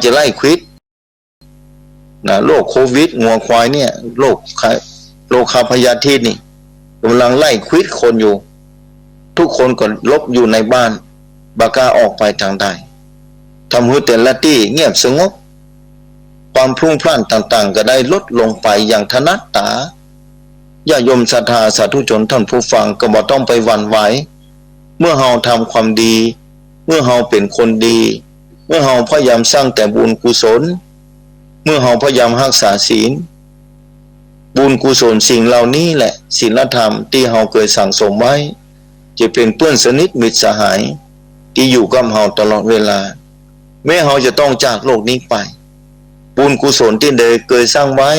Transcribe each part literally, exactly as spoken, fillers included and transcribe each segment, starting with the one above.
จะไล่ขวิด นะ โรคโควิดงัวควายเนี่ย โรคไข้ โรคคาพยาธินี่ ก่ำลังไล่ขวิดคนอยู่ ทุกคนก็หลบอยู่ในบ้าน บ่กล้าออกไปตางใด ทำหื้อแต่ละตี้เงียบสงบ ความพลุ่งพล่านต่างๆ ก็ได้ลดลงไปอย่างถนัดต๋า ญาติโยมศรัทธาสาธุชนท่านผู้ฟังก็บ่ต้องไปหวั่นไหว เมื่อเฮาทำความดี เมื่อเฮาเป๋นคนดี เมื่อเฮาพยายามสร้างแต่บุญกุศล เมื่อเฮาพยายามฮักษาศีล บุญกุศลสิ่งเหล่านี้แหละ ศีลธรรมตี้เฮาเกยสั่งสมไว้ จะเป๋นเปื้อนสนิทมิตรสหาย ตี้อยู่กับเฮาตลอดเวลา แม้เฮาจะต้องจากโลกนี้ไป บุญกุศลตี้ได้เกยสร้างไว้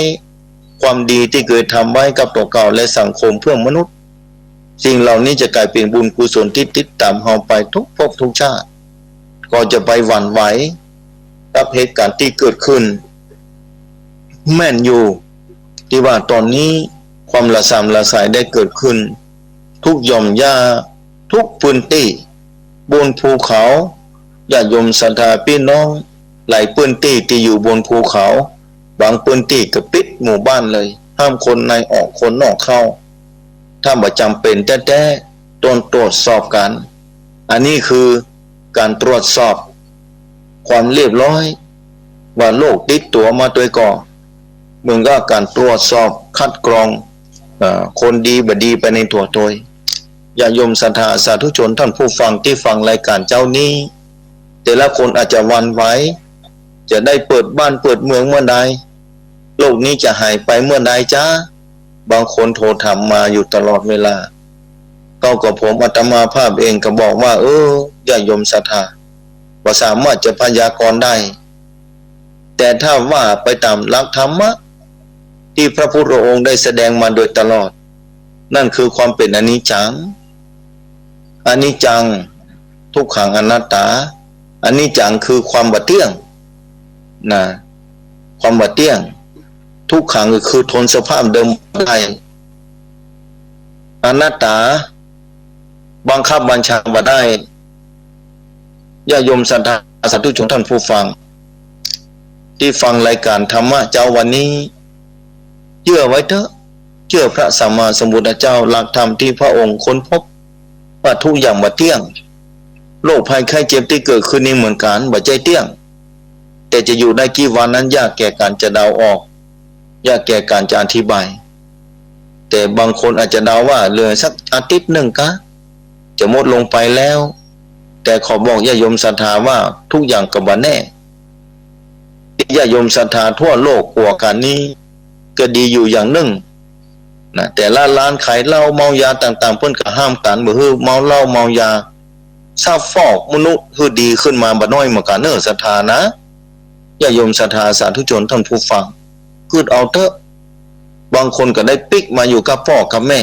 ความดีตี้เกยทำไว้กับตั๋วเก่าและสังคมเพื่อนมนุษย์ สิ่งเหล่านี้จะก๋ายเป๋นบุญกุศลตี้ติดต๋ามเฮาไปทุกภพทุกชาติ ก็จะไปหวั่นไหวกับเหตุก๋ารณ์ตี้เกิดขึ้น แม่นอยู่ ตี้ว่าต๋อนนี้ความระสำระสายได้เกิดขึ้น ทุกหย่อมหญ้า ทุกพื้นตี้ บนภูเขา ญาติโยมศรัทธาปี้น้อง หลายพื้นตี้ตี้อยู่บนภูเขา บางพื้นตี้ก็ปิดหมู่บ้านเลย ห้ามคนในออกคนนอกเข้า ถ้าบ่จ๋ำเป๋นแต๊ๆ ต้องตรวจสอบกั๋น อันนี้คือก๋านตรวจสอบความเรียบร้อย ว่าโรคติดตั๋วมาตวยก่อ เหมือนกับก๋านตรวจสอบคัดกรอง เอ่อ คนดีบ่ดีไปในตั๋วตวย ญาติโยมศรัทธาสาธุชนท่านผู้ฟังตี้ฟังรายก๋านเจ๊านี้ แต่ละคนอาจจะหวั่นไหว จะได้เปิดบ้านเปิดเมืองเมื่อใด โรคนี้จะหายไปเมื่อใดจ๊ะ บางคนโทรถามมาอยู่ตลอดเวลา ก็ ก็ผมอาตมาภาพเองก็บอกว่า เออ ญาติโยมศรัทธา บ่สามารถจะพยากรณ์ได้ แต่ถ้าว่าไปต๋ามหลักธรรมะ ตี้พระพุทธองค์ได้แสดงมาโดยตลอด นั่นคือความเป๋นอนิจจัง อนิจจัง ทุกขัง อนัตตา อนิจจังคือความบ่เตี้ยง นะ ความบ่เตี้ยง ทุกขังก็คือทนสภาพเดิมบ่ได้ อนัตตา บังคับบัญชาบ่ได้ ญาติโยมศรัทธาสาธุชนท่านผู้ฟัง ตี้ฟังรายก๋านธรรมะเจ๊าวันนี้ เจื้อไว้เต๊อะ เจื้อพระสัมมาสัมพุทธเจ้า หลักธรรมตี้พระองค์ค้นพบ ว่าทุกอย่างบ่เตี้ยง โรคภัยไข้เจ็บตี้เกิดขึ้นนี้เหมือนกั๋น บ่ใจ้เตี้ยง แต่จะอยู่ได้กี่วันนั้นยากแก่ก๋านจะเดาออก ยากแก่ก๋านจะอธิบาย แต่บางคนอาจจะเดาว่าเหลือสักอาทิตย์นึ่งกา จะหมดลงไปแล้ว แต่ขอบอกญาติโยมศรัทธาว่าทุกอย่างก็บ่แน่ ญาติโยมศรัทธาทั่วโลกกั๋วกั๋นนี้ ก็ดีอยู่อย่างนึ่ง นะ แต่ละร้านขายเหล้าเมายาต่างๆ เปิ้นก็ห้ามกั๋น บ่หื้อเมาเหล้าเมายา ซับฟอกมนุษย์หื้อดีขึ้นมาบ่น้อยเหมือนกั๋นเน่อศรัทธานะ ญาติโยมศรัทธาสาธุชนท่านผู้ฟัง กึ๊ดเอาเต๊อะ บางคนก็ได้ปิ๊กมาอยู่กับป้อกับแม่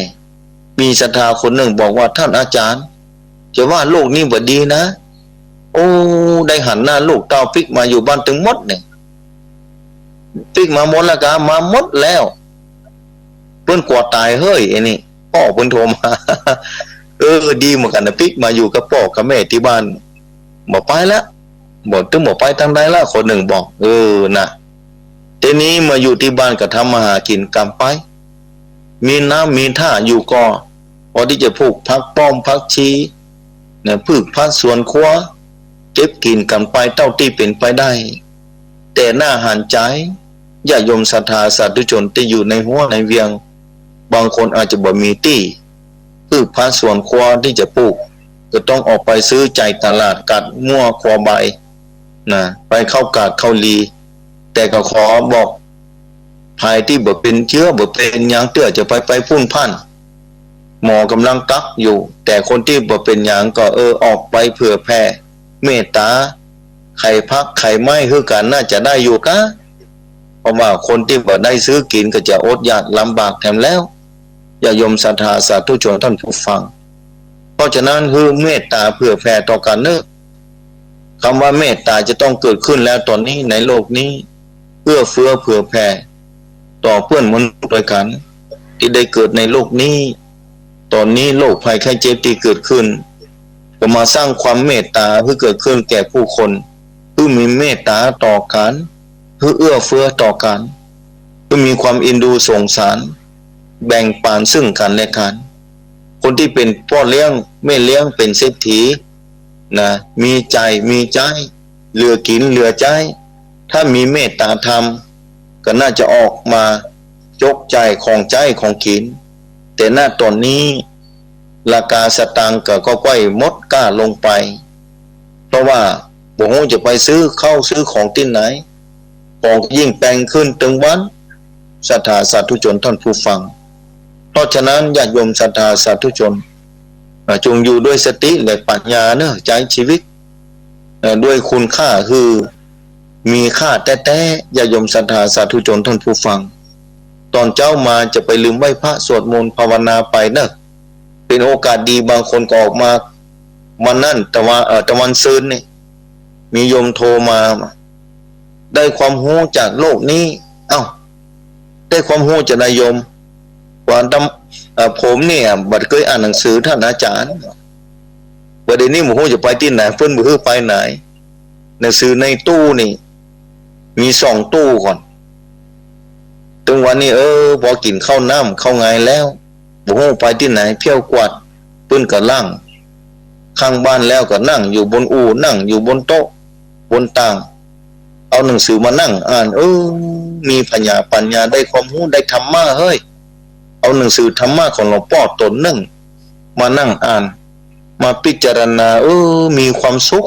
มีศรัทธาคนนึ่งบอกว่า ท่านอาจารย์ จะว่าโรคนี้บ่ดีนะ โอ้ ได้หันหน้าลูกเต้าปิ๊กมาอยู่บ้านตึงหมดเนี่ย ปิ๊กมาหมดแล้วกา มาหมดแล้ว เปิ้นกั๋วต๋ายเฮ้ย ไอ้นี่ ป้อเปิ้นโทรมา เออ ดีเหมือนกั๋นนะ ปิ๊กมาอยู่กับป้อกับแม่ตี้บ้าน บ่ไปละ บ่ ตึงบ่ไปตางใดละ คนนึ่งบอก เออ นะ ทีนี้มาอยู่ตี้บ้านก็ทำมาหากิ๋นกั๋นไป มีน้ำมีท่าอยู่ก็ พอตี้จะปลูกผักป้อมผักชี นะ พืชผักสวนครัว เก็บกิ๋นกั๋นไปเต้าตี้เป๋นไปได้ แต่น่าหันใจ๋ ญาติโยมศรัทธาสาธุชนตี้อยู่ในหัวในเวียง บางคนอาจจะบ่มีตี้ พืชผักสวนครัวตี้จะปลูก ก็ต้องออกไปซื้อใจ๋ตลาดกัดมั่วครัวใบ นะ ไปเข้ากาดเข้าลี แต่ก็ขอบอก ใผตี้บ่เป๋นเจื้อบ่เป๋นหยังเตื้อจะไปไปพุ้นพ่าน หมอก่ำลังกักอยู่ แต่คนตี้บ่เป๋นหยังก็ เออ ออกไปเผื่อแผ่เมตต๋า ไขภักไขไม้หื้อกั๋นน่าจะได้อยู่กา เพราะว่าคนตี้บ่ได้ซื้อกิ๋นก็จะอดอยากลำบากแถมแล้ว ญาติโยมศรัทธาสาธุชนท่านผู้ฟัง เพราะฉะนั้นหื้อเมตต๋าเผื่อแผ่ต่อกั๋นเน่อ กำว่าเมตต๋าจะต้องเกิดขึ้นแล้วต๋อนนี้ในโลกนี้ เอื้อเฟื้อเผื่อแผ่ต่อเปื้อนมนุษย์ตวยกั๋น ตี้ได้เกิดในโลกนี้ ต๋อนนี้โรคภัยไข้เจ็บตี้เกิดขึ้น ก็มาสร้างความเมตต๋าหื้อเกิดขึ้นแก่ผู้คน หื้อมีเมตต๋าต่อกั๋น หื้อเอื้อเฟื้อต่อกั๋น หื้อมีความเอ็นดูสงสาร แบ่งปั๋นซึ่งกั๋นและกั๋น คนตี้เป๋นป้อเลี้ยง แม่เลี้ยง เป๋นเศรษฐี นะ มีใจ๋ มีใจ๊ เหลือกิ๋น เหลือใจ๊ ถ้ามีเมตต๋าธรรม ก็น่าจะออกมาจกจ่ายของใจ๊ของกิ๋น แต่ ณ ต๋อนนี้ ราคาสตางค์ก็ ก็ก้อยหมดก้าลงไป เพราะว่าบ่ฮู้จะไปซื้อข้าวซื้อของตี้ไหน ของก็ยิ่งแปงขึ้นตึงวัน ศรัทธาสาธุชนท่านผู้ฟัง เพราะฉะนั้นญาติโยมศรัทธาสาธุชน อ่า จงอยู่ด้วยสติและปัญญาเนอะ ใจ๊ชีวิต เอ่อ ด้วยคุณค่าหื้อมีค่าแต๊ๆ ญาติโยมศรัทธาสาธุชนท่านผู้ฟัง ต๋อนเจ๊ามาจะไปลืมไหว้พระสวดมนต์ภาวนาไปเนอะ เป๋นโอกาสดี บางคนก็ออกมาวันนั้น ตะวัน เอ่อ ตะวันซืนนี่ มีโยมโทรมา ได้ความฮู้จากโลกนี้ เอ้า ได้ความฮู้จากไหนโยม ว่าตำ เอ่อ ผมเนี่ย บ่เกยอ่านหนังสือต้านอาจ๋ารย์ บ่าเดี่ยวนี้บ่ฮู้จะไปตี้ไหน เปิ้นบ่หื้อไปไหน หนังสือในตู้นี่ มีสองตู้ก่อน ตึงวันนี้ เออ ปอกิ๋นข้าวน้ำข้าวงายแล้ว บ่ฮู้ไปตี้ไหน เที่ยวกวาด เปิ้นก็ล้างข้างบ้านแล้วก็นั่งอยู่บนอู่ นั่งอยู่บนโต๊ะ บนต่าง เอาหนังสือมานั่งอ่าน เออ มีผญาปัญญา ได้ความฮู้ ได้ธรรมะเฮ้ย เอาหนังสือธรรมะของหลวงป้อต๋นนึ่ง มานั่งอ่าน มาพิจารณา เออ มีความสุข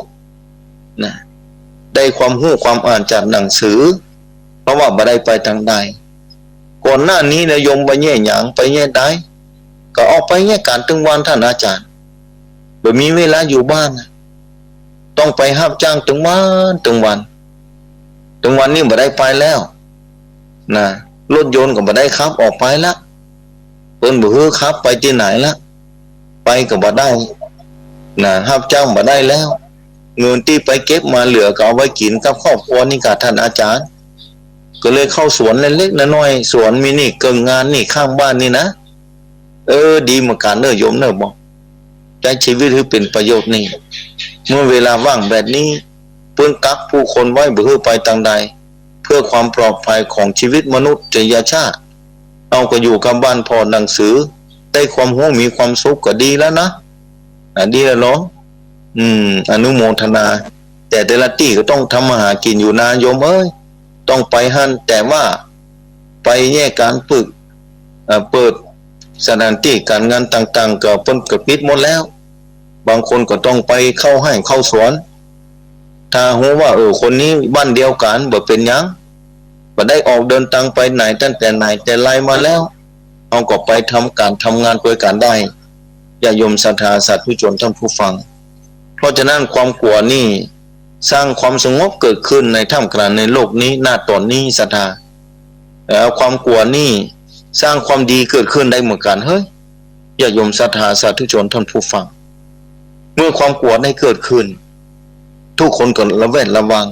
นะ ได้ความฮู้ความอ่านจากหนังสือ เพราะว่าบ่ได้ไปตางใด ก่อนหน้านี้นะโยม ไปแยะหยัง ไปแยะใด ก็ออกไปแยะก๋านตึงวันต้านอาจ๋ารย์ บ่มีเวลาอยู่บ้านนะ ต้องไปฮับจ้างตึงวันตึงวัน ตึงวันนี้บ่ได้ไปแล้ว นะ รถยนต์ก็บ่ได้ขับออกไปละ เปิ้นบ่หื้อขับไปตี้ไหนละ ไปก็บ่ได้ นะ ฮับจ้างบ่ได้แล้ว เงินตี้ไปเก็บมาเหลือก็เอาไว้กิ๋นกับครอบครัวนี่ก่าต้านอาจ๋ารย์ ก็เลยเข้าสวนเล็กๆ น้อยๆ สวนมีนี่เกิ่งงานนี่ข้างบ้านนี่นะ เออ ดีเหมือนกั๋นเนอะโยมเนอะ บ่ ใจ๊ชีวิตหื้อเป๋นประโยชน์นี่ เมื่อเวลาว่างแบบนี้ เปิ้นกักผู้คนไว้บ่หื้อไปตางใด เพื่อความปลอดภัยของชีวิตมนุษยชาติ เอาก็อยู่กับบ้านผ่อนหนังสือ ได้ความฮู้มีความสุขก็ดีแล้วนะ อ่ะ ดีแล้วเหรอ อืม อนุโมทนา แต่แต่ละตี้ก็ต้องทำมาหากิ๋นอยู่นาโยมเอ้ย ต้องไปหั้น แต่ว่าไปแยะก๋านฝึก เอ่อ เปิดสถานตี้ก๋านงานต่างๆ ก็เปิ้นก็ปิดหมดแล้ว บางคนก็ต้องไปเข้าไฮ่เข้าสวน ถ้าฮู้ว่า เออ คนนี้บ้านเดียวกั๋น บ่เป๋นหยัง บ่ได้ออกเดินตางไปไหนตั้งแต่ไหนแต่ไรมาแล้ว เฮาก็ไปทำก๋านทำงานตวยกั๋นได้ ญาติโยมศรัทธาสาธุชนท่านผู้ฟัง เพราะฉะนั้นความกั๋วนี่สร้างความสงบเกิดขึ้นในท่ามกลางในโลกนี้ ณ ต๋อนนี้ศรัทธา แล้วความกั๋วนี่สร้างความดีเกิดขึ้นได้เหมือนกั๋นเฮ้ย ญาติโยมศรัทธาสาธุชนท่านผู้ฟัง เมื่อความกั๋วได้เกิดขึ้น ทุกคนก็ระแวดระวัง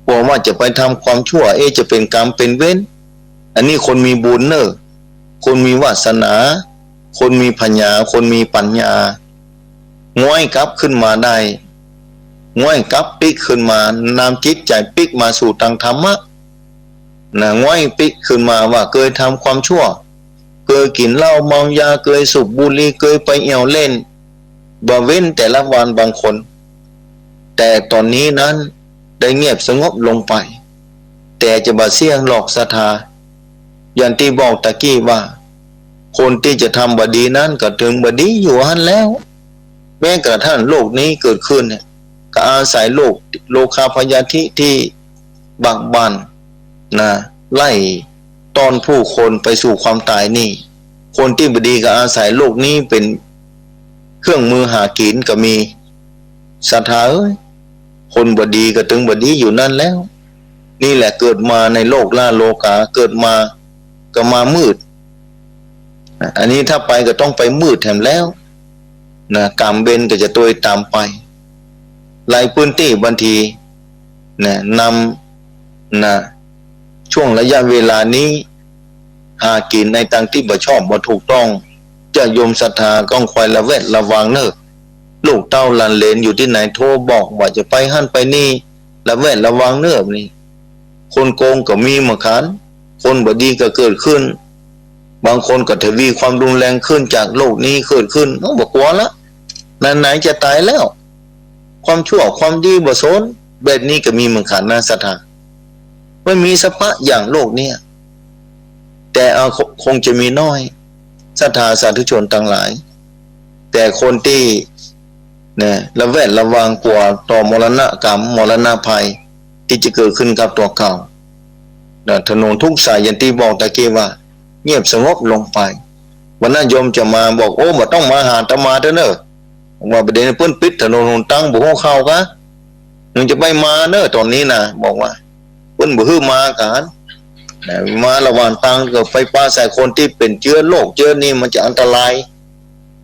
กั๋วว่าจะไปทำความชั่ว เอ๊ะ จะเป๋นกรรมเป๋นเวร อันนี้คนมีบุญเน่อ คนมีวาสนา คนมีผญา คนมีปัญญา ง้อยกลับขึ้นมาได้ ง้อยกลับปิ๊กขึ้นมา นำจิตใจ๋ปิ๊กมาสู่ตางธรรมะ นะ ง้อยปิ๊กขึ้นมาว่าเกยทำความชั่ว เกยกิ๋นเหล้าเมายา เกยสูบบุหรี่ เกยไปเอี่ยวเล่น บ่เว้นแต่ละวันบางคน แต่ต๋อนนี้นั้นได้เงียบสงบลงไป แต่จะบ่เสี้ยงหรอกศรัทธา อย่างตี้บอกตะกี้ว่า คนตี้จะทำบ่ดีนั้นก็ตึงบ่ดีอยู่หั้นแล้ว แม้กระทั่งโรคนี้เกิดขึ้นเนี่ย ก็อาศัยโรค โรคาพยาธิตี้บักบั่น นะ ไล่ต้อนผู้คนไปสู่ความต๋ายนี่ คนตี้บ่ดีก็อาศัยโรคนี้เป๋นเครื่องมือหากิ๋นก็มี ศรัทธาเอ้ย คนบ่ดีก็ตึงบ่ดีอยู่หั้นแล้ว นี่แหละเกิดมาในโลกล่าโลกา เกิดมาก็มามืด อันนี้ถ้าไปก็ต้องไปมืดแถมแล้ว นะ กรรมเวรก็จะตวยต๋ามไป หลายพื้นตี้บางที นะ นำ นะ ช่วงระยะเวลานี้ หากิ๋นในตางตี้บ่ชอบบ่ถูกต้อง ญาติโยมศรัทธาก็ควรระแวดระวังเน่อ ลูกเต้าหลานเหลนอยู่ตี้ไหนโทรบอกว่าจะไปหั้นไปนี่ ระแวดระวังเน่อ นี่ คนโกงก็มีเหมือนกั๋น คนบ่ดีก็เกิดขึ้น บางคนก็ทวีความรุนแรงขึ้นจากโรคนี้เกิดขึ้น เอ้า บ่กั๋วละ ไหนๆ จะต๋ายแล้ว ความชั่วความดีบ่สน แบบนี้ก็มีเหมือนกั๋นนะศรัทธา มันมีเสพาะอย่างโลกเนี่ย แต่เอา คงจะมีน้อย ศรัทธาสาธุชนตังหลาย แต่คนตี้ นะ ระแวดระวังกั๋วต่อมรณะกรรม มรณะภัย ตี้จะเกิดขึ้นกับตั๋วเก่า นะ ถนนทุกสายอย่างตี้บอกตะกี้ว่า เงียบสงบลงไป วันนั้นโยมจะมาบอก โอ้ บ่ต้องมาหาอาตมาเต๊อะเน่อ บอกว่า บ่าเดี่ยวนี้เปิ้นปิดถนนหนตาง บ่ฮู้ข่าวกา มึงจะไปมาเน่อต๋อนนี้นะ บอกว่า เปิ้นบ่หื้อมากั๋น นะ มาละหว่างตางก็ไปปะใส่คนตี้เป๋นเจื๊อโรคเจื๊อนี่ มันจะอันตราย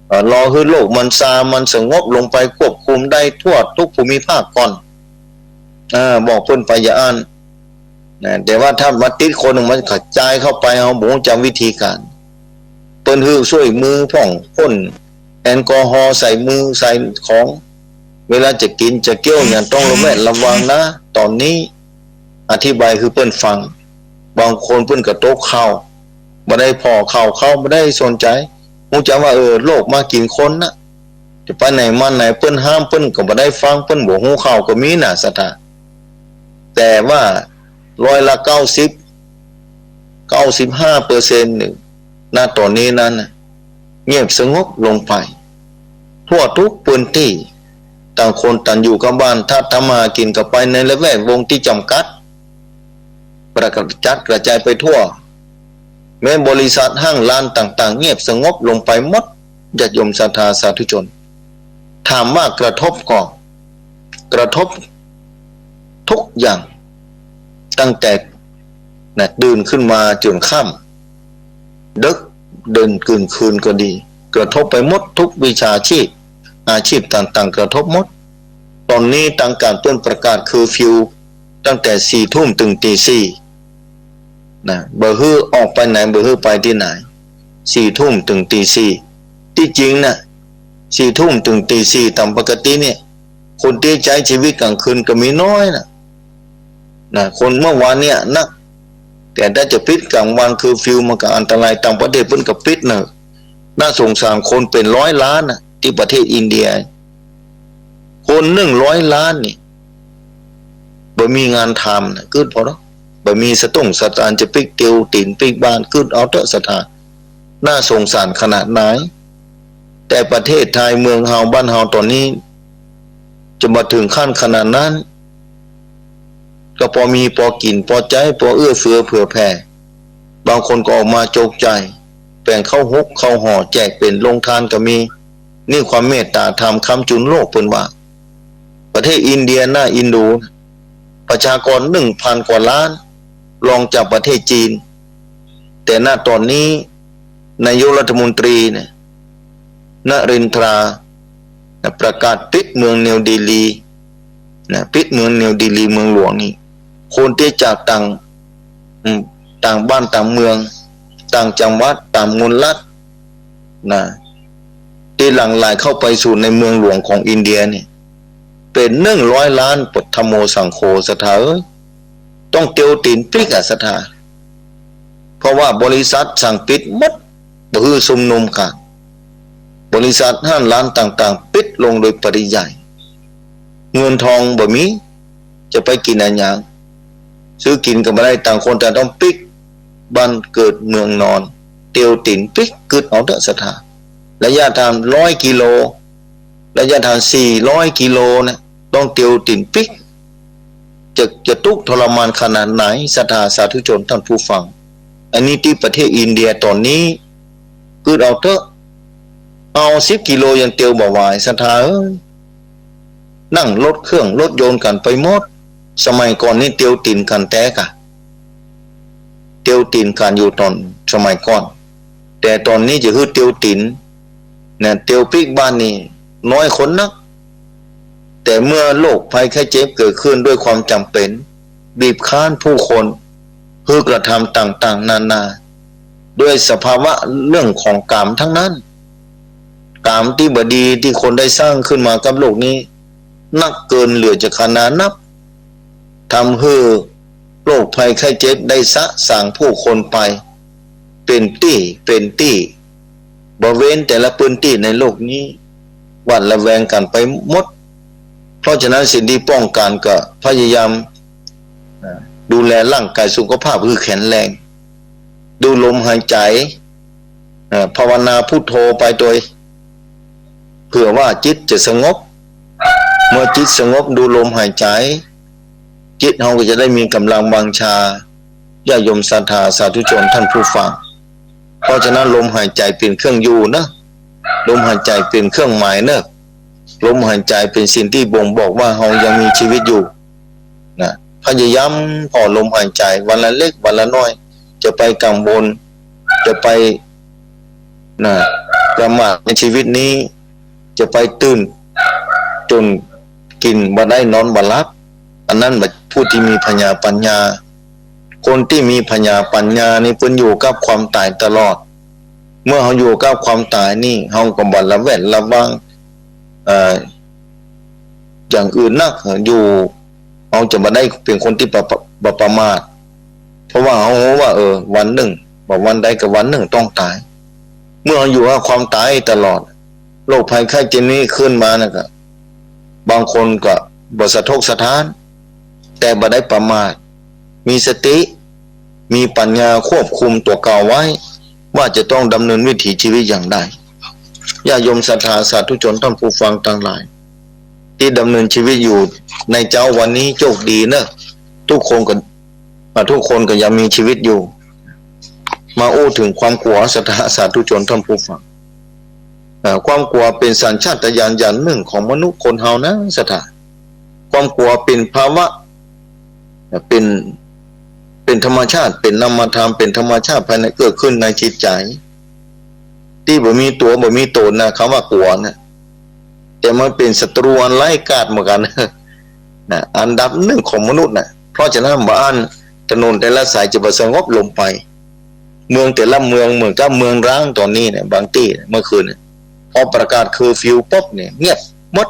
เอ่อ รอหื้อโลกมันซา มันสงบลงไป ควบคุมได้ทั่วทุกภูมิภาคก่อน อ่า บอกเปิ้นไปอย่างอั้น นะ แต่ว่าถ้ามาติดคนหนึ่งมันกระจายเข้าไป เฮาบ่ฮู้จักวิธีก๋าน เปิ้นหื้อซ่วยมือพ่อง พ่นแอลกอฮอล์ใส่มือใส่ของ เวลาจะกิ๋นจะเคี้ยวหยังต้องระแวดระวังนะ ต๋อนนี้อธิบายหื้อเปิ้นฟัง บางคนเปิ้นก็ตกข่าว บ่ได้ผ่อข่าว เขาบ่ได้สนใจ๋ ฮู้จักว่า เออ โรคมากิ๋นคนนะ จะไปไหนมาไหน เปิ้นห้ามเปิ้นก็บ่ได้ฟัง เปิ้นบ่ฮู้ข่าวก็มีนะศรัทธา แต่ว่าร้อยละเก้าสิบ เก้าสิบห้าเปอร์เซ็นต์ นี่ ณ ต๋อนนี้นั้นน่ะ เงียบสงบลงไป ทั่วทุกพื้นตี้ ต่างคนต่างอยู่กับบ้าน ถ้าทำมาหากิ๋นก็ไปในละแวกวงตี้จ๋ำกัด กระจัดกระจายไปทั่ว แม้บริษัทห้างร้านต่างๆ เงียบสงบลงไปหมด ญาติโยมศรัทธาสาธุชน ถามว่ากระทบก่อ กระทบทุกอย่าง ตั้งแต่ นะ ตื่นขึ้นมาจ๋นค่ำ ดึกดื่นกึ่งคืนก็ดี กระทบไปหมดทุกวิชาชีพ อาชีพต่างๆ กระทบหมด ต๋อนนี้ตางก๋านเปิ้นประกาศเคอร์ฟิวตั้งแต่สี่ทุ่มเถิงตีสี่ นะ บ่หื้อออกไปไหน บ่หื้อไปตี้ไหน สี่ทุ่มเถิงตีสี่ ตี้จริงนะ สี่ทุ่มเถิงตีสี่ ต๋ามปกติเนี่ย คนตี้ใจ๊ชีวิตก๋างคืนก็มีน้อยนะ นะ คนเมื่อวานเนี่ยนัก แต่ถ้าจะปิดก๋างวันเคอร์ฟิวมันก็อันตราย ต่างประเทศเปิ้นก็ปิดเน่อ น่าสงสาร คนเป๋นร้อยล้านน่ะ ตี้ประเทศอินเดีย คนหนึ่งร้อยล้านนี่ บ่มีงานทำน่ะ กึ๊ดผ่อเนาะ บ่มีสตุ้งสตางค์จะปิ๊กเตียวตี๋นปิ๊กบ้าน กึ๊ดเอาเต๊อะศรัทธา น่าสงสารขนาดไหน แต่ประเทศไทยเมืองเฮาบ้านเฮาต๋อนนี้ จะมาเถิงขั้นขนาดนั้น ก็ปอมีปอกิ๋นปอใจ๊ปอเอื้อเฟื้อเผื่อแผ่ บางคนก็ออกมาจกจ่าย แป๋งข้าวหุงข้าวห่อแจกเป๋นโรงทานก็มี นี่ความเมตตาธรรมค้ำจุนโลกเปิ้นว่า ประเทศอินเดียน่าเอ็นดู ประชากรหนึ่งพันกว่าล้าน รองจากประเทศจีน แต่ ณ ต๋อนนี้ นายกรัฐมนตรีเนี่ย นเรนทรา นะ ประกาศปิดเมืองนิวเดลี นะ ปิดเมืองนิวเดลีเมืองหลวงนี่ คนตี้จากต่าง อืม ต่างบ้านต่างเมือง ต่างจังหวัด ต่างมลรัฐ นะ ตี้หลั่งไหลเข้าไปสู่ในเมืองหลวงของอินเดียนี่ เป๋นหนึ่งร้อยล้าน ปะธัมโมสังโฆ ศรัทธาเอ้ย ต้องเตียวตี๋นปิ๊กอะศรัทธา เพราะว่าบริษัทสั่งปิดหมด บ่หื้อชุมนุมกั๋น บริษัทห้างร้านต่างๆ ปิดลงโดยปริยาย เงินทองบ่มี จะไปกิ๋นอะหยัง ซื้อกิ๋นก็บ่ได้ ต่างคนต่างต้องปิ๊กบ้านเกิดเมืองนอน เตียวตี๋นปิ๊ก กึ๊ดเอาเต๊อะศรัทธา ระยะทางร้อยกิโล ระยะทางสี่ร้อยกิโลนะ ต้องเตียวตี๋นปิ๊ก จะ จะตุ๊กทรมานขนาดไหน ศรัทธาสาธุชนท่านผู้ฟัง อันนี้ตี้ประเทศอินเดียต๋อนนี้ กึ๊ดเอาเต๊อะ เอาสิบกิโลยังเตียวบ่ไหว ศรัทธาเอ้ย นั่งรถเครื่องรถยนต์กั๋นไปหมด สมัยก่อนนี่เตียวตี๋นกั๋นแต๊ก่ะ เตียวตี๋นกั๋นอยู่ต๋อนสมัยก่อน แต่ต๋อนนี้จะหื้อเตียวตี๋น นะ เตียวปิ๊กบ้านนี่น้อยคนนัก แต่เมื่อโรคภัยไข้เจ็บเกิดขึ้นด้วยความจ๋ำเป๋น บีบคั้นผู้คน หื้อกระทำต่างๆ นานา ด้วยสภาวะเรื่องของกามทั้งนั้น กามตี้บ่ดีตี้คนได้สร้างขึ้นมากับโลกนี้ นักเกินเหลือจะขนานับ ทำหื้อโรคภัยไข้เจ็บได้สะสางผู้คนไป เป๋นตี้เป๋นตี้ บ่เว้นแต่ละปื้นตี้ในโลกนี้ หวาดระแวงกั๋นไปหมด เพราะฉะนั้นสิ่งตี้ป้องกั๋นก็พยายาม อ่า ดูแลร่างกายสุขภาพหื้อแข็งแรง ดูลมหายใจ๋ เอ่อ ภาวนาพุทโธไปโดย เผื่อว่าจิตจะสงบ เมื่อจิตสงบดูลมหายใจ๋ จิตเฮาก็จะได้มีก๋ำลังบังชา ญาติโยมศรัทธาสาธุชนท่านผู้ฟัง เพราะฉะนั้นลมหายใจ๋เป๋นเครื่องอยู่เนอะ ลมหายใจ๋เป๋นเครื่องหมายเนอะ ลมหายใจ๋เป๋นสิ่งตี้บ่งบอกว่าเฮายังมีชีวิตอยู่ นะ พยายามผ่อลมหายใจ๋วันละเล็กวันละน้อย จะไปกังวล จะไป นะ ประมาทในชีวิตนี้ จะไปตื่น จ๋นกิ๋นบ่ได้นอนบ่หลับ อันนั้นบ่ผู้ตี้มีผญาปั๋ญญา คนตี้มีผญาปั๋ญญานี่เปิ้นอยู่กับความต๋ายตลอด เมื่อเฮาอยู่กับความต๋ายนี่ เฮาก็บ่ระแวดระวัง เอ่อ อย่างอื่นนัก อยู่ เฮาจะบ่ได้เป๋นคนตี้ประ ประ บ่ประมาท เพราะว่าเฮาฮู้ว่า เออ วันนึ่ง บ่วันใดก็วันนึ่งต้องต๋าย เมื่อเฮาอยู่กับความต๋ายตลอด โรคภัยไข้เจ็บนี้ขึ้นมานะก็ บางคนก็บ่สะทกสะท้าน แต่บ่ได้ประมาท มีสติ มีปั๋ญญาควบคุมตั๋วเก่าไว้ ว่าจะต้องดำเนินวิถีชีวิตอย่างใด ญาติโยมศรัทธาสาธุชนท่านผู้ฟังตังหลาย ตี้ดำเนินชีวิตอยู่ในเจ๊าวันนี้โชคดีเนอะ ทุกคนก็ อ่า ทุกคนก็ยังมีชีวิตอยู่ มาอู้เถิงความกั๋วศรัทธาสาธุชนท่านผู้ฟัง เอ่อ ความกั๋วเป๋นสัญชาตญาณอย่างนึ่งของมนุษย์คนเฮานะศรัทธา ความกั๋วเป๋นภาวะ เอ่อ เป๋น เป๋นธรรมชาติ เป๋นนามธรรม เป๋นธรรมชาติภายในเกิดขึ้นในจิตใจ๋ ตี้บ่มีตั๋วบ่มีต๋นนะ กำว่ากั๋วนะ แต่มันเป๋นศัตรูอันร้ายกาจเหมือนกั๋น นะ อันดับนึ่งของมนุษย์นะ เพราะฉะนั้นบ่อั้นถนนแต่ละสายจะบ่สงบลงไป เมืองแต่ละเมืองเหมือนกับเมืองร้างต๋อนนี้เนี่ย บางตี้เนี่ย เมื่อคืนเนี่ย พอประกาศเคอร์ฟิวปุ๊บเนี่ย เงียบหมด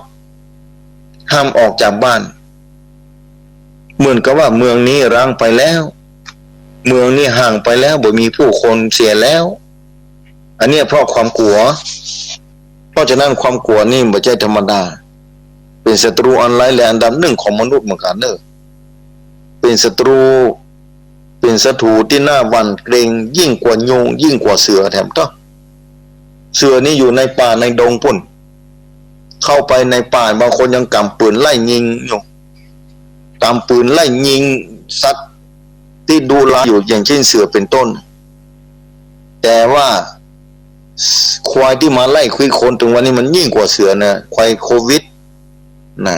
ห้ามออกจากบ้าน เหมือนกับว่าเมืองนี้ร้างไปแล้ว เมืองนี้ห่างไปแล้ว บ่มีผู้คนเสียแล้ว อันเนี้ยเพราะความกั๋ว เพราะฉะนั้นความกั๋วนี่บ่ใจ้ธรรมดา เป๋นศัตรูอันร้ายแรงอันดับนึ่งของมนุษย์เหมือนกั๋นเนอะ เป๋นศัตรู เป๋นศัตรูตี้น่าหวั่นเกรงยิ่งกว่ายุง ยิ่งกว่าเสือแถมเต๊อะ เสือนี่อยู่ในป่าในดงปู๊น เข้าไปในป่าบางคนยังก๋ำปืนไล่ยิงอยู่ ก๋ำปืนไล่ยิงสัตว์ตี้ดุร้ายอยู่ อย่างเช่นเสือเป๋นต้น แต่ว่าควายตี้มาไล่ควิดคนเถิงวันนี้มันยิ่งกว่าเสือนะ ควายโควิดนะ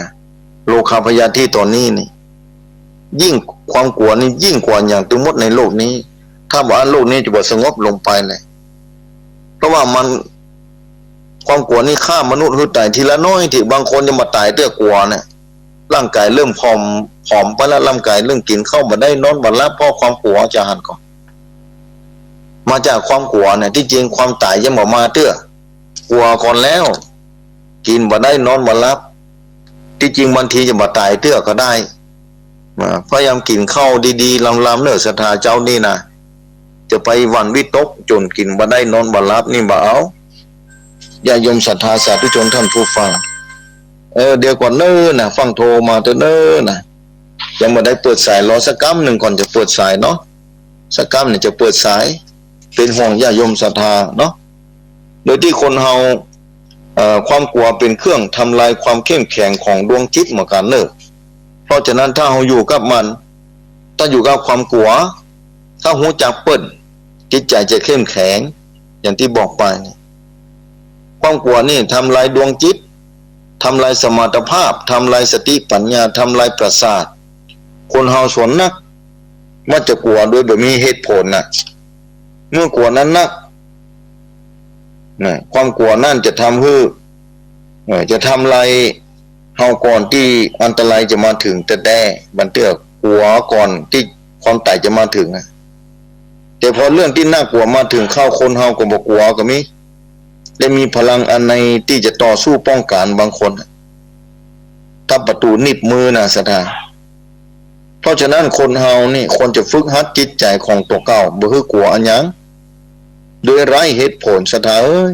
โรคาพยาธิต๋อนนี้นี่ ยิ่งความกั๋วนี่ยิ่งกว่าอย่างตึงหมดในโลกนี้ ถ้าบ่อั้นโลกนี้จะบ่สงบลงไปเลย เพราะว่ามัน ความกั๋วนี่ฆ่ามนุษย์หื้อต๋ายทีละน้อย ตี้บางคนยังบ่ต๋ายเตื้อกั๋วเนี่ย ร่างกายเริ่มผอม ผอมไปแล้ว ร่างกายเริ่มกิ๋นข้าวบ่ได้นอนบ่หลับ เพราะความกั๋วจะหันก่อ มาจากความกั๋วเนี่ย ตี้จริงความต๋ายยังบ่มาเตื้อ กั๋วก่อนแล้ว กิ๋นบ่ได้นอนบ่หลับ ตี้จริงบางทีจะบ่ต๋ายเตื้อก็ได้ อ่า พยายามกิ๋นข้าวดีๆ ลำๆ เนอะ ศรัทธาเจ้านี่นะ จะไปหวั่นวิตกจ๋นกิ๋นบ่ได้นอนบ่หลับนี่บ่เอา ญาติโยมศรัทธาสาธุชนท่านผู้ฟัง เออ เดี๋ยวก่อนเน้อนะ ฟั่งโทรมาเต๊อะเน้อนะ ยังบ่ได้เปิดสาย รอสักกำนึ่งก่อนจะเปิดสายเนาะ สักกำนึ่งจะเปิดสาย เป๋นห่วงญาติโยมศรัทธาเนาะ โดยตี้คนเฮา เอ่อ ความกั๋วเป๋นเครื่องทำลายความเข้มแข็งของดวงจิตเหมือนกั๋นเนอะ เพราะฉะนั้นถ้าเฮาอยู่กับมัน ถ้าอยู่กับความกั๋ว ถ้าฮู้จักเปิ้น จิตใจ๋จะเข้มแข็ง อย่างตี้บอกไปเนี่ย ความกั๋วนี่ทำลายดวงจิต ทำลายสมรรถภาพ ทำลายสติปัญญา ทำลายประสาท คนเฮาส่วนนัก มักจะกั๋วโดยบ่มีเหตุผลน่ะ เมื่อกั๋วนั้นนัก นะ ความกั๋วนั้นจะทำหื้อ เอ่อ จะทำลายเฮาก่อนตี้อันตรายจะมาเถิงแต๊ๆ บางเตื้อกั๋วก่อนตี้ความต๋ายจะมาเถิงอะ แต่พอเรื่องตี้น่ากั๋วมาเถิงเข้า คนเฮาก็บ่กั๋วก็มี ได้มีพลังอันในตี้จะต่อสู้ป้องกั๋นบางคนอะ ถ้าประตู๋หนีบมือน่ะศรัทธา เพราะฉะนั้นคนเฮานี่ควรจะฝึกหัดจิตใจ๋ของตั๋วเก่า บ่หื้อกั๋วอะหยัง โดยไร้เหตุผล ศรัทธาเอ๋ย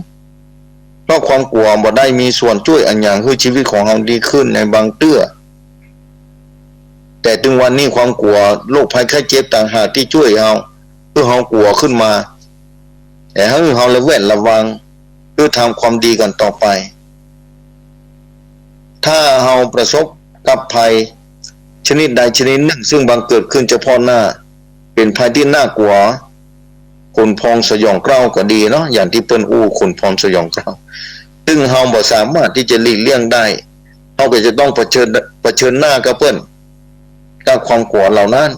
เพราะความกั๋วบ่ได้มีส่วนจ้วยอะหยังหื้อชีวิตของเฮาดีขึ้นในบางเตื้อ แต่ตึงวันนี้ความกั๋วโรคภัยไข้เจ็บต่างหากตี้จ้วยเฮา หื้อเฮากั๋วขึ้นมา แต่หื้อเฮาระแวดระวัง หื้อทำความดีกั๋นต่อไป ถ้าเฮาประสบกับภัยชนิดใดชนิดหนึ่ง ซึ่งบังเกิดขึ้นเฉพาะหน้า เป๋นภัยตี้น่ากั๋ว ขนพองสยองเกล้าก็ดีเนาะ อย่างตี้เปิ้นอู้ขนพองสยองเกล้า ซึ่งเฮาบ่สามารถตี้จะหลีกเลี่ยงได้ เฮาก็จะต้องเผชิญ เผชิญหน้ากับเปิ้น กับความกั๋วเหล่านั้น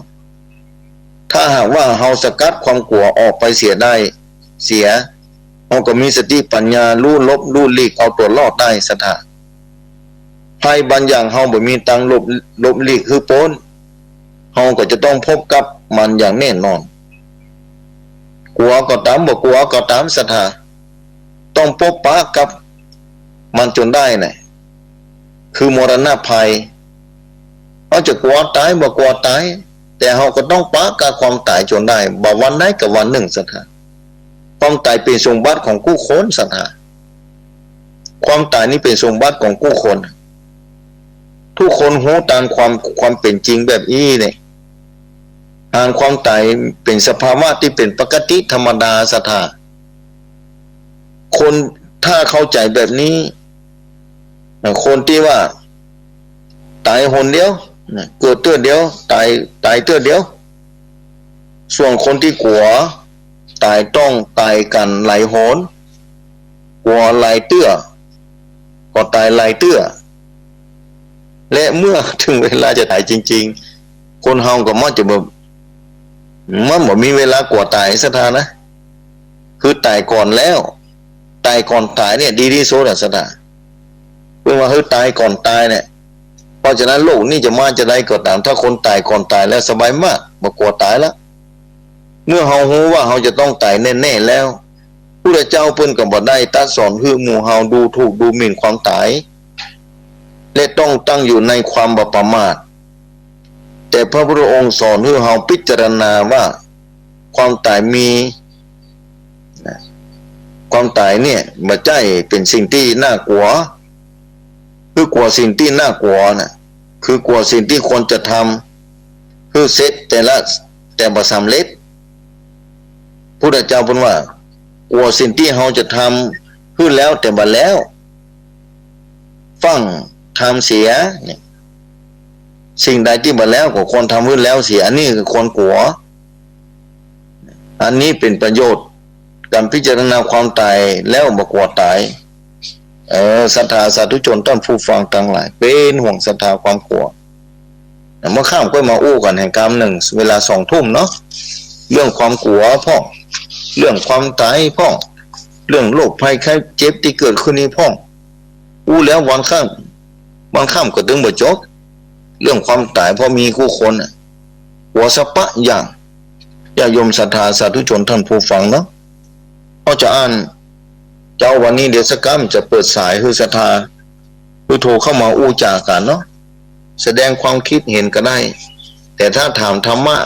ถ้าหากว่าเฮาสกัดความกั๋วออกไปเสียได้ เสีย เฮาก็มีสติปัญญา ฮู้หลบ ฮู้หลีก เอาตั๋วรอดได้ ศรัทธา ภัยบางอย่างเฮาบ่มีตางหลบ หลบหลีกหื้อป๊น เฮาก็จะต้องพบกับมันอย่างแน่นอน กั๋วก็ต๋าม บ่กั๋วก็ต๋าม ศรัทธา ต้องปบปะกับมันจนได้นะ คือมรณะภัย เฮาจะกั๋วต๋าย บ่กั๋วต๋าย แต่เฮาก็ต้องปะกับความต๋ายจนได้ บ่วันใดก็วันนึ่ง ศรัทธา ความต๋ายเป๋นสมบัติของกู้คน ศรัทธา ความต๋ายนี่เป๋นสมบัติของกู้คน กู้คนฮู้ต๋ามความ ความเป๋นจริงแบบอี้เนี่ย หากความต๋ายเป๋นสภาวะตี้เป๋นปกติธรรมดา ศรัทธา คนถ้าเข้าใจ๋แบบนี้ คนตี้ว่าต๋ายหนเดียวนะ เกิดเตื้อเดียว ต๋าย ต๋ายเตื้อเดียว ส่วนคนตี้กั๋วต๋ายต้องต๋ายกั๋นหลายหน กั๋วหลายเตื้อ ก็ต๋ายหลายเตื้อ และเมื่อเถิงเวลาจะต๋ายจริงๆ คนเฮาก็มักจะแบบ มันบ่มีเวลากั๋วต๋าย ศรัทธานะ คือต๋ายก่อนแล้ว ต๋ายก่อนต๋ายเนี่ยดีตี้สุดอะ ศรัทธา เปิ้นว่าหื้อต๋ายก่อนต๋ายเนี่ย เพราะฉะนั้นโลกนี้จะมาจาใดก็ต๋าม ถ้าคนต๋ายก่อนต๋ายแล้วสบายมาก บ่กั๋วต๋ายละ เมื่อเฮาฮู้ว่าเฮาจะต้องต๋ายแน่ๆ แล้ว พุทธเจ้าเปิ้นก็บ่ได้ตรัสสอนหื้อหมู่เฮาดูถูกดูหมิ่นความต๋าย และต้องตั้งอยู่ในความบ่ประมาท แต่พระพุทธองค์สอนหื้อเฮาพิจารณาว่าความต๋ายมี นะ ความต๋ายเนี่ยบ่ใจ้เป๋นสิ่งตี้น่ากั๋ว คือกั๋วสิ่งตี้น่ากั๋วนะ คือกั๋วสิ่งตี้ควรจะทำ คือเสร็จแต่ละ แต่บ่สำเร็จ พุทธเจ้าเปิ้นว่า กั๋วสิ่งตี้เฮาจะทำ คือแล้วแต่บ่แล้ว ฟั่งทำเสียเนี่ย สิ่งใดตี้บ่แล้วก็ควรทำหื้อแล้วเสีย อันนี้คือควรกั๋ว อันนี้เป๋นประโยชน์ ก๋านพิจารณาความต๋ายแล้วบ่กั๋วต๋าย เออ ศรัทธาสาธุชนต้านผู้ฟังตังหลาย เป๋นห่วงศรัทธาความกั๋ว เมื่อค่ำก็มาอู้กั๋นแหมกำนึ่ง เวลาสองทุ่มเนาะ เรื่องความกั๋วพ่อง เรื่องความต๋ายพ่อง เรื่องโรคภัยไข้เจ็บตี้เกิดขึ้นนี้พ่อง อู้แล้ววันค่ำ วันค่ำก็ตึงบ่จบ เรื่องความต๋ายเพราะมีกู้คนน่ะ กั๋วสะปะอย่าง ญาติโยมศรัทธาสาธุชนต้านผู้ฟังเนาะ เฮาจะอ่าน เจ้า วันนี้เดี๋ยวสักกำจะเปิดสายหื้อศรัทธา หื้อโทรเข้ามาอู้จ๋ากั๋นเนาะ แสดงความคิดเห็นก็ได้ แต่ถ้าถามธรรมะ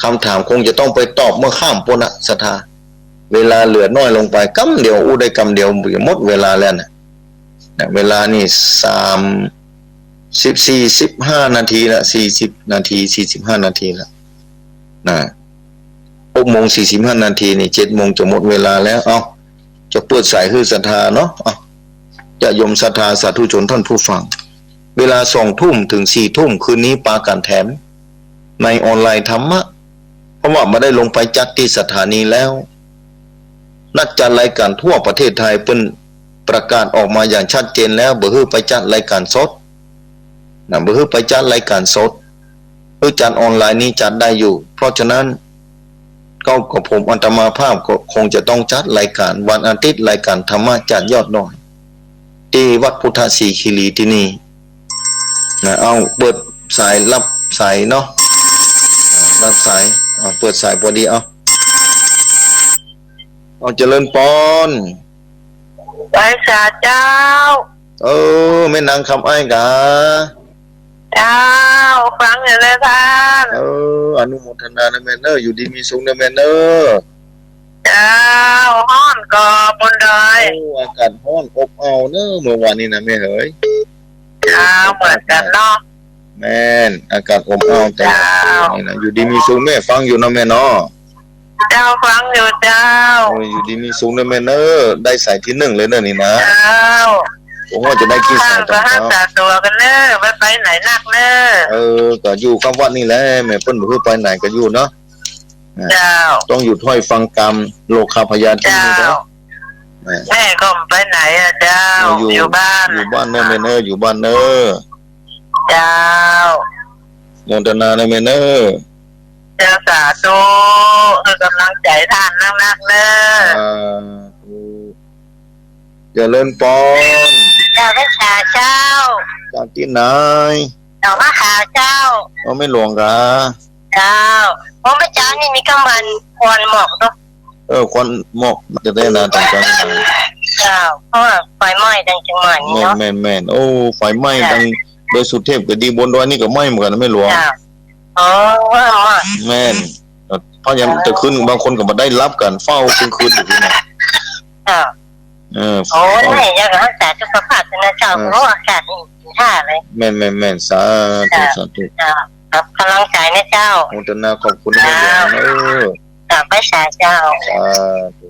กำถามคงจะต้องไปตอบเมื่อค่ำปู๊นนะศรัทธา เวลาเหลือน้อยลงไปกำเดียว อู้ได้กำเดียว หมดเวลาแล้วนะ นะ เวลานี่สาม สิบ สี่สิบห้านาทีละ สี่สิบนาที สี่สิบห้านาทีละ นะ หกโมงสี่สิบห้านาทีนี่ เจ็ดโมงจะหมดเวลาแล้ว เอ้า จะเปิดสายหื้อศรัทธาเนาะ เอ้า ญาติโยมศรัทธาสาธุชนต้านผู้ฟัง เวลาสองทุ่มเถิงสี่ทุ่มคืนนี้ปากั๋นแถม ในออนไลน์ธรรมะ เพราะว่าบ่ได้ลงไปจัดตี้สถานีแล้ว นักจัดรายก๋านทั่วประเทศไทยเปิ้นประกาศออกมาอย่างชัดเจนแล้ว บ่หื้อไปจัดรายก๋านสด นะ บ่หื้อไปจัดรายก๋านสด หื้อจัดออนไลน์นี้จัดได้อยู่ เพราะฉะนั้น ก็ ก็ผมอาตมาภาพก็คงจะต้องจัดรายก๋านวันอาทิตย์ รายก๋านธรรมะจากยอดดอย ตี้วัดพุทธศรีคีรีตี้นี่ นะ เอา เปิดสาย รับสายเนาะ อ่า รับสาย เอา เปิดสายพอดี เอา เอา เจริญปอน ไหว้สาเจ้า เออ แม่นางคำอ้ายกา เจ้า ฟังอยู่นะต้าน เออ อนุโมทนานะแม่เนอะ อยู่ดีมีสุขนะแม่เนอะ เจ้า ฮ้อนก่อบุญดอย โอ้ อากาศฮ้อนอบอ้าวเนอะ เมื่อวานนี้นะแม่เหย เจ้า เหมือนกั๋นเนาะ แม่น อากาศอบอ้าวแต่ เจ้า นี่นะ อยู่ดีมีสุข แม่ฟังอยู่นะแม่เนาะ เจ้า ฟังอยู่เจ้า โอ้ย อยู่ดีมีสุขนะแม่เนอะ ได้สายตี้นึ่งเลยเนอะนี่นะ เจ้า โอ้ จะได้กี่สาย ต้านก็ฮักษาตั๋วกั๋นเนอะ บ่ไปไหนนักเนอะ เออ ก็อยู่กับวัดนี่แหละ แม่เปิ้นบ่หื้อไปไหนก็อยู่เนาะ เจ้า ต้องอยู่ถ้อยฟังกำ โรคาพยาธินี่เนาะ เจ้า แม่ แม่ก็บ่ไปไหนอะเจ้า อยู่ อยู่บ้าน อยู่บ้านเนอะแม่เนอะ อยู่บ้านเนอะ เจ้า โมทนานะแม่เนอะ เจ้า สาธุ หื้อกำลังใจ๋ต้านนักๆ เนอะ สาธุ เจริญปอน เจ้า พรรษาเจ้า จากตี้ไหน หนองมะขามเจ้า อ๋อ แม่หลวงกา เจ้า โอ้ เมื่อเจ๊านี้มีกลางวันควันหมอกเนาะ เออ ควันหมอกจะได้นะ ตรงกลางวัน เจ้า เพราะว่าไฟไหม้ตังเจียงใหม่นี่เนาะ แม่น แม่น แม่น โอ้ ไฟไหม้ เจ้า ตังดอยสุเทพก็ดี บนดอยนี่ก็ไหม้เหมือนกั๋นนะแม่หลวง เจ้า อ๋อ ว่าหมอก แม่น เพราะยังจะขึ้น บางคนก็บ่ได้หลับกั๋น เฝ้าเที่ยงคืนอยู่นี่นะ เจ้า เออ โอ้ย อยากจะรักษาสุขภาพนะเจ้า เออ เพราะอากาศนี่กิ๋นท่าเลย แม่น แม่น แม่น สาธุ เจ้า สาธุ เจ้า ครับ กำลังใจ๋นะเจ้า โมทนาขอบคุณนะแม่หลวง เจ้า เออ กราบไหว้สาเจ้า สาธุ